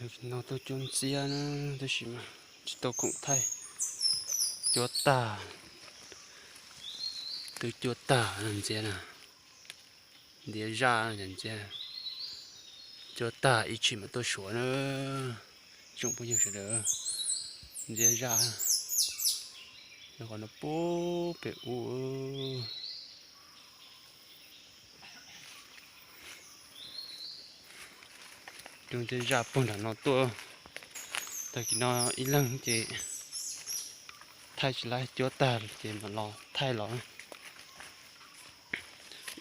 No tuaj cuab ntxiab na, tab sis mas tsis tau khoom thaij. Cuab tag, twb cuab tag ntxiab na. Ntxiab zaj no, ntxiab cuab tag ib tshim mam tuaj suav na. Tsoom phooj ywg sawv daws, ntxiab zaj no, qhov no puag pem ub. Cuab ntxiab zaj puag nram no tuaj. Tag kis no ib leeg ces thaij tsis laib, cuab tag ces mam los thaij los.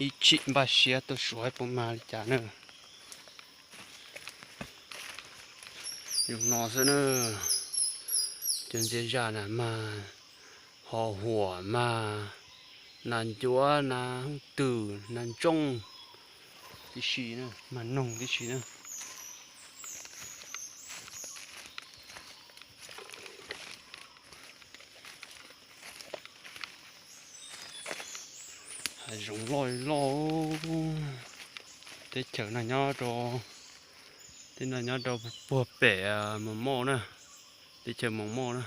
Ib tshim npaj siab tuaj suav puas mag li cas na. Zoo no xwb na. Cuab ntxiab zaj na, mag ho huam, mag nas ncuav, nas hooj twm, nas ntsooj tib si na, mag noog tib si na. Hav zoov loj loj. Teb chaws no nyob rau, teb no nyob rau puag pem Moos Mauj na, teb chaws Moos Mauj na.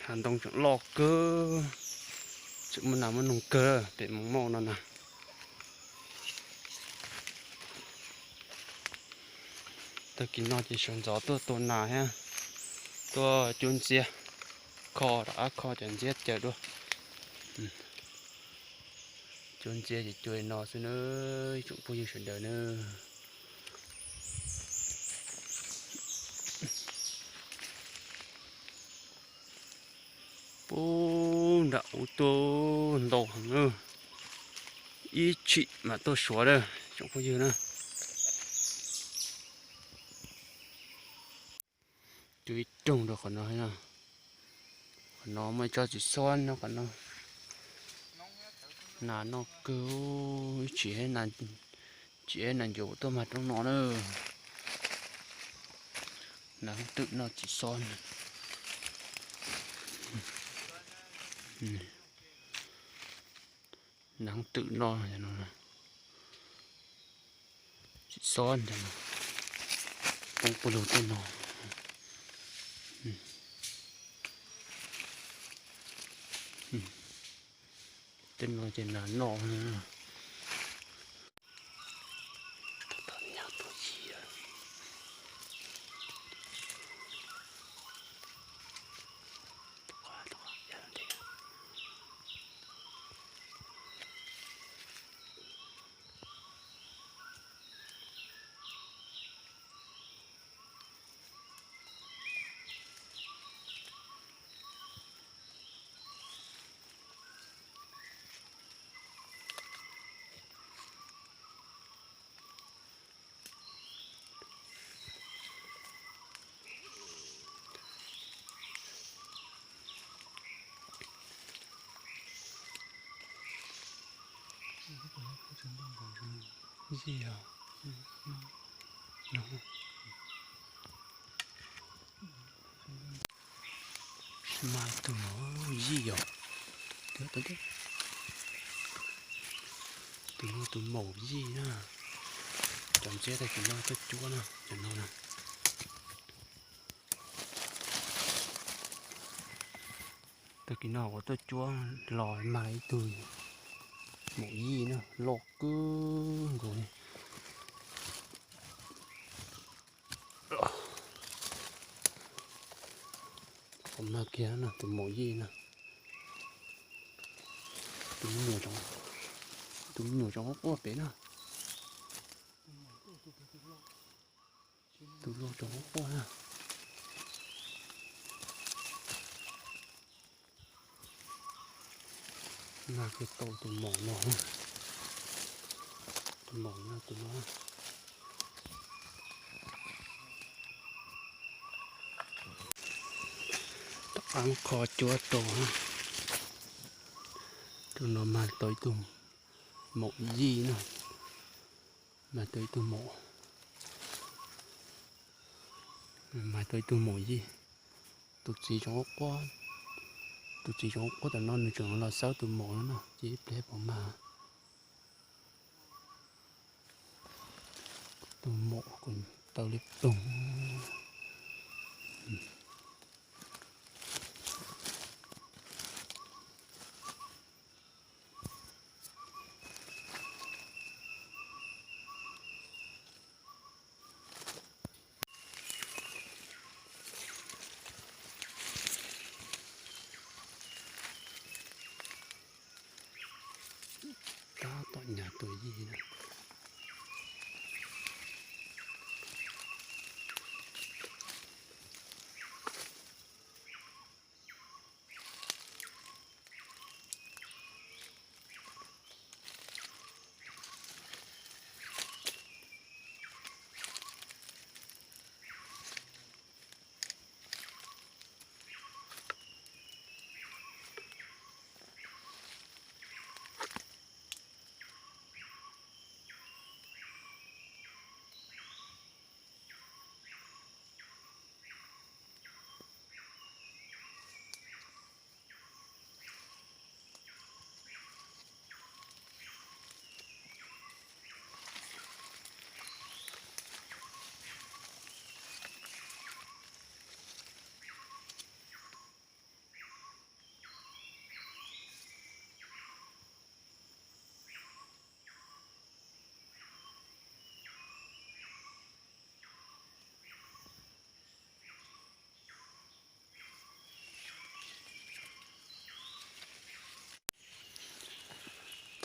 Hav ntoo tseem loj kawg, tseem muaj nas muaj noog kawg pem Moos Mauj no na. Tag kis no ces sawv ntxov tuaj tua nas thiab tuaj cuab ntxiab, kho rov qab kho cov ntxiab caws dua. Cuab ntxiab ces cuab li no xwb na, ib tsoom phooj ywg sawv daws na. Puag nram ub tuaj ntau heev na, ib tshim mam tuaj suav na tsoom phooj ywg na. Cuab ib rooj rau qhov no, qhov no muaj ib tsob txiv xob nyob qhov no. Nas noj kawg, tsis, tsis, nas ncuav tuaj mag roob no na. Nas hooj twm noj txiv xob. Nas hooj twm noj no. Txiv xob ntawd no, poob puag lug tej no. Tej no ces nas noj. Yij os. Mas tus maum yij os. Tus no tus maum yij na. Cov ntxiab tag kis no tuaj cuab na, cov no na. Tag kis no uas tuaj cuab los mag ib tug maum yij na, loj kawg nkaus li. Qhov mag kiag no tus maum yij na. Tus me nyuam, tus me nyuam tseem quaj quaj pem na. Tus loj tseem quaj quaj na. Mag kiag tau tus maum no. Tus maum no, tus no. Tom qab muab kho cuab rau. Tus no mag tau ib tug maum yij na. Mag tau ib tug maum, mag tau ib tug maum yij. Tus txiv tseem quaj quaj, tus txiv tseem quaj quaj tom no, nws tseem los xawb tus maum no no, ces ib pliag puas mag. Tus maum kuv tau lub ploog. Tab tom nyas tus yij na.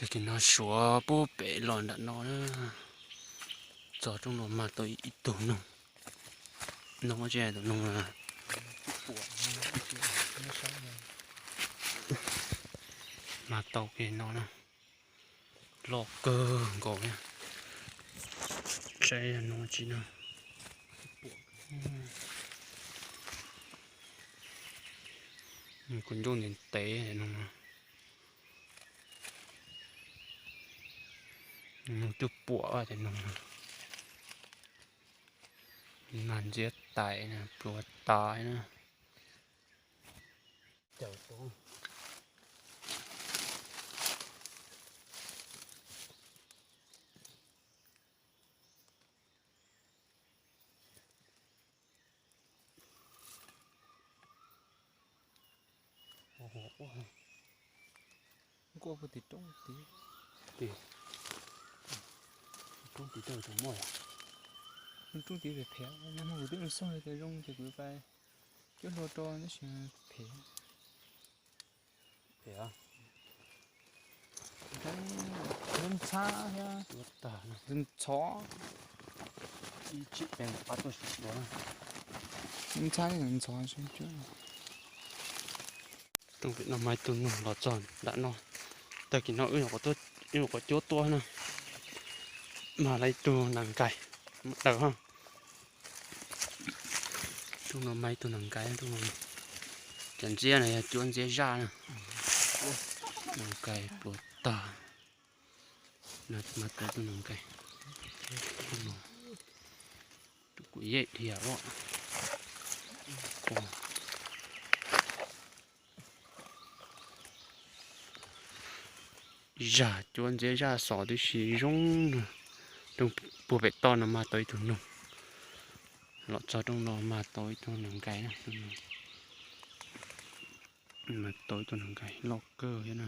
Tag kis no suav pub pem los nram no na, txog rooj no mag tau ib tug noog. Noog ua tsi tus noog na? Mag tau kiag no na, loj kawg nkaus na. Saib noog ua tsi no. Kuv ntuj ntev ntev no. Noog twb puam tias noog. Mag ntxiab tais na, pluav tas na. Caum tus. Nkuaj puag tim roob tid. Tim roob tid rau tseem muaj yom. Roob tid phem phem, yog no kuv twb mus xauj tias zoo ces kuv pais cuab hlua rau tab sis phem. Phem. Ntxhab thiab ntxhov. Ib tsam peb pab tuaj ntxhab ntxhov. Rooj pem no mag ib tug noog los txog nram no. Tag kis no wb nyuam qhuav cuab tuaj na, mag lawm ib tug nas nkais daws ha. Rooj no mag ib tug nas nkais, rooj no cov ntxiab no yog cuab ntxiab zaj na. Nas nkais pluav tag. Mag tau tus nas nkais. Kuv yej dhia ua. Zaj cuab ntxiab zaj xov tib si zoo na. Rooj puag pem toj no mag tau ib tug noog. Los txog rooj no mag tau ib tug nas nkais na. Mag tau ib tug nas nkais loj kawg thiab na.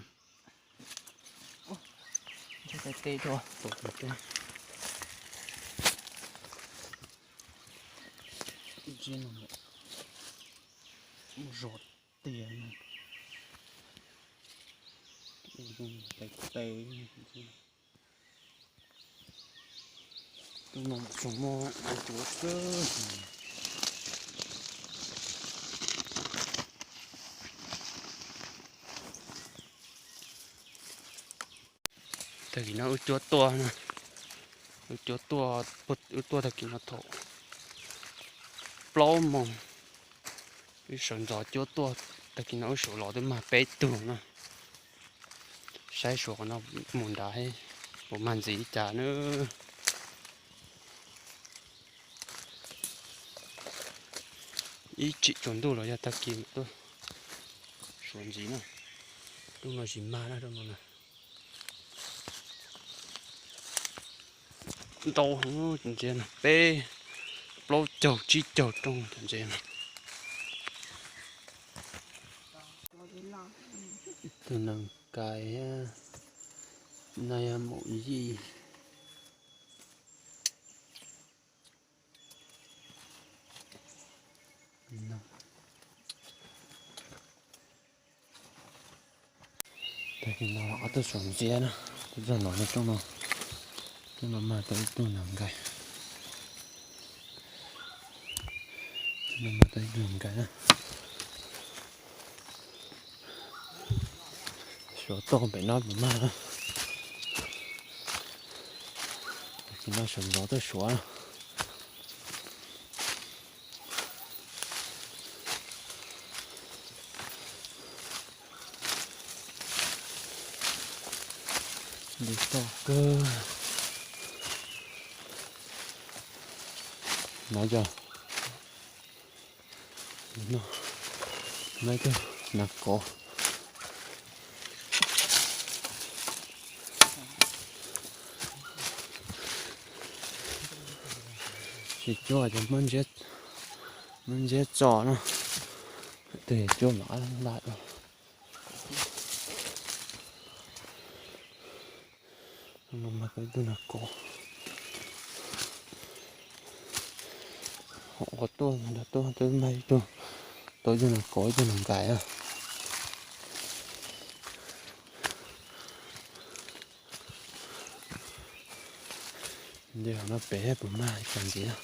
Zos tias tes tes. Tus no tseem muaj cuav kawg. Tag kis no wb cuab tuaj, wb cuab tuaj, wb tuaj tag kis no thaum plaub moos, wb sawv ntxov cuab tuaj, tag kis no wb sawv los twb mag peb tug na. Saib suav qhov no mus nrad puas mag ntxiv li cas na. Ib tsam tsaus ntuj los yog tag kis mam tuaj suav ntxiv na. Rooj no tsis mag na, rooj no na. Ntau heev, ntxiv no peb plaub caug tsib caug rooj cov ntses no. Tus nees kais no yog maum yij. Tag kis no ob tug suav ntxiab na, tub zog no, rooj no, rooj no mag tau ib tug nees kais, no mag tau ib tug nees kais na. Suav toj pem no puas mag na. Tag kis no suav ntxov tuaj suav na. Li toj kawg. No yog, no, no ib tug nas kov. Tsis cuab ces muab ntsiab txo no, tus cuab mam nqa dua. Mas tau ib tug nas kov. Hauv qhov tuaj, nrog tuaj twb mag ib tug, tau ib tug nas kov ib tug nas kais na. Ntsia hauv no pem puas mag ib tag ntxiv na.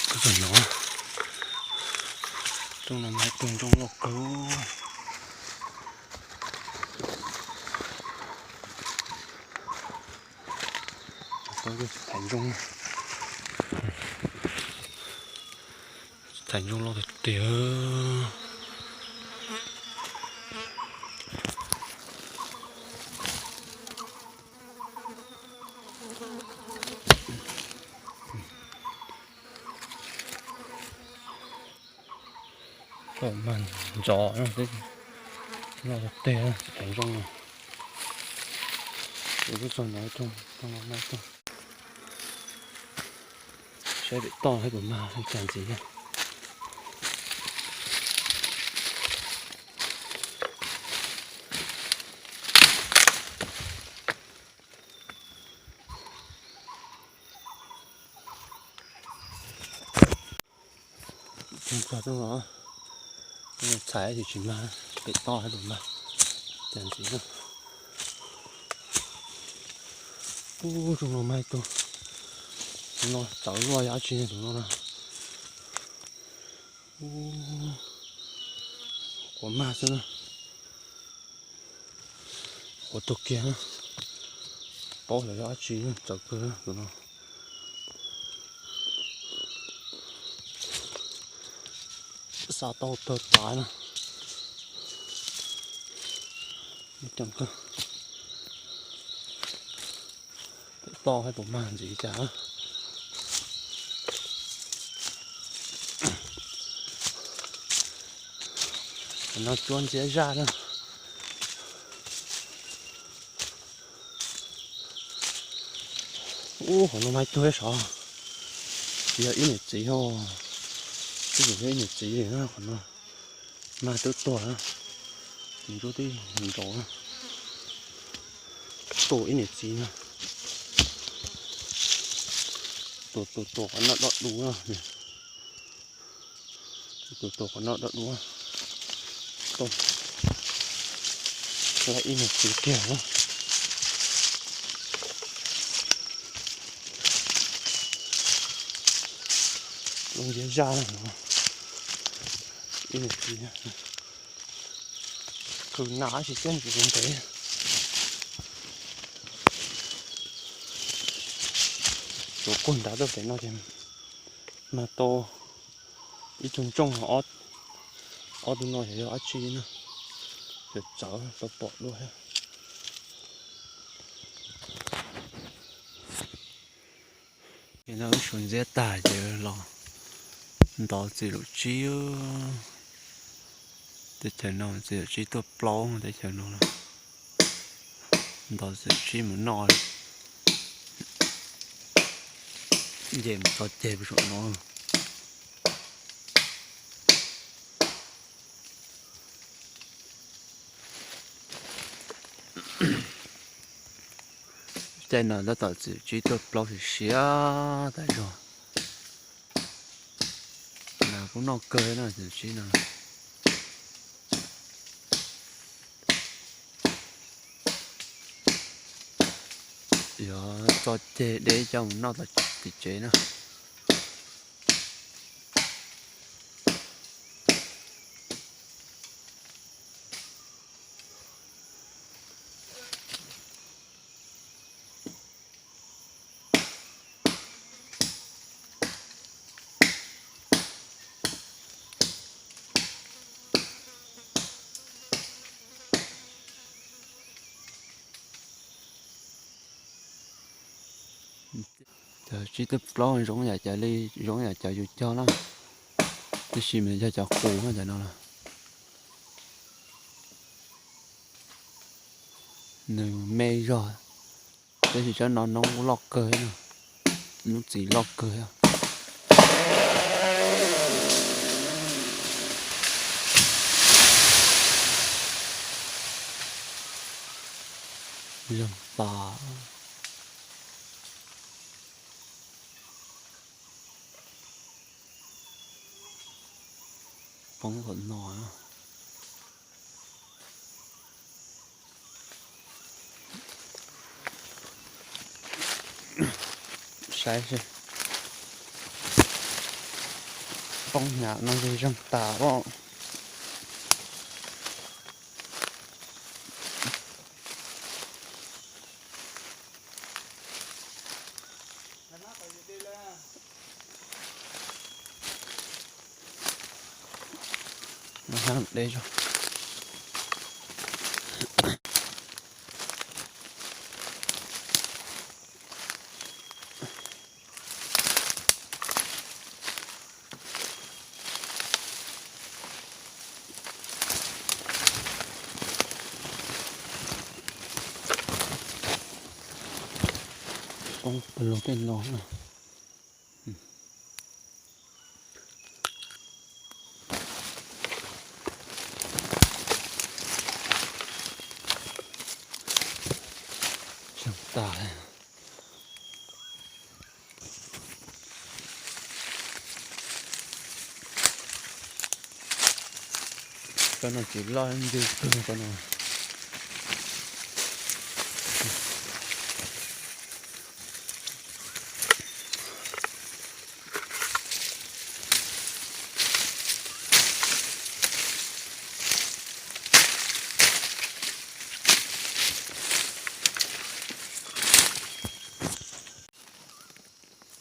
Kuv tseem hnov rooj no mas ib tug nrooj loj kawg. Tau tsis thaiv nrooj, tsis thaiv nrooj loj tiag tiag. Tau mag ntxov no, loj tiag tiag, tsis thaiv nrooj no. Kuv twb txog no, rooj no mag tag. Saib pem toj saib puas mag ib tag ntxiv na. Txog rooj no, txhais tab sis tsis mag, pem toj saib puas mag ib tag ntxiv na. Ub, rooj no mag ib tug, tus no txawv luaj yog dab tsi tus no na. Ub, quav mag xwb na. Quav tuag kiag na. Paub lawm yog dab tsi, txawv kawg tus no. Xa tau tawg tas na. Ceev kawg. Pem toj saib puas mag ntxiv cas. No cuab ntxiab zaj na. Ub, qhov no mag ib tug sav, tsis yog ib niam txiv os, twb tsis yog ib niam txiv li na, qhov no mag twb tuag na, tus ntsuab twb nrov na, tuag ib niam txiv na, tuag tuag tuag qhov no dog du na. Tus tuag qhov no dog du, tuag, Lawv ib nus txiv kiag na. Lub ntsiab zaj no, ib nus txiv, khwv nag tab sis txij ntev. Tsuav kuag nrad tuaj pem no ces mag tau ib tug ntsooj, ob tug no yog dab tsi na, txawv txawv tau pom dua thiab. Ces no wb suav ntxiab tag ces los ntov txiv laum tsib. Teb chaws no txiv laum tsib tuaj plaub teb chaws no. Ntov txiv laum tsib mus noj. Nce mus tso ceg puag saum no. Caij no tab tom txiv laum tsib tuaj plaub siav siav tas zog. Nas kuj noj kawg no txiv laum tsib no. Yuav tso ceg deb coj mus noj tom tim tsev na. Cov tsib tug plaub zoo yam cov li, zoo yam cov yus cog na, tab sis mas yog cov qus na cov no. Nws me zog, tab sis tsob no noob loj kawg no, noob txiv loj kawg. Zeeg tas. Poob tom no. Saib seb, poob hnyav no ces zeeg tas os. Deb zog. Poob pawg lug tej no na. Tseem tas. Cov no tsis loj ncw kawg cov no.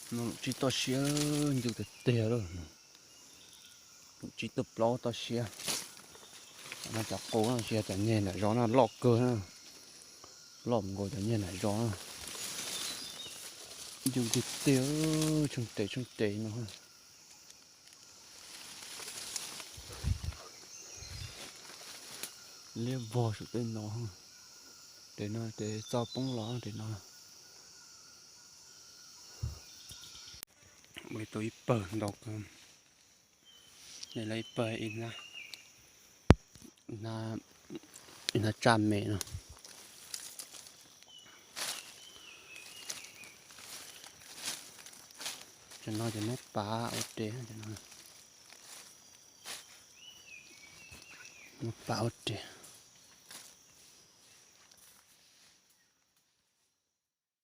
No tsib toj siab ncw tiag tiag lawm. Tsib toj plaub toj siab. No cov qus no tsis yog cov nyeg nram zos no, loj kawg na. Loj nkaus cov nyeg nram zos na. Ncw tiag tiag, tsheej tes tsheej tes no. Liab vog saum tej no. Tes no tes txo poob los tes no. Ua tau ib pawg ntau kawg. Lawv ib pawg ib hnab tsaj me no. Cov no ces muab pav ua tes, muab pav ua tes.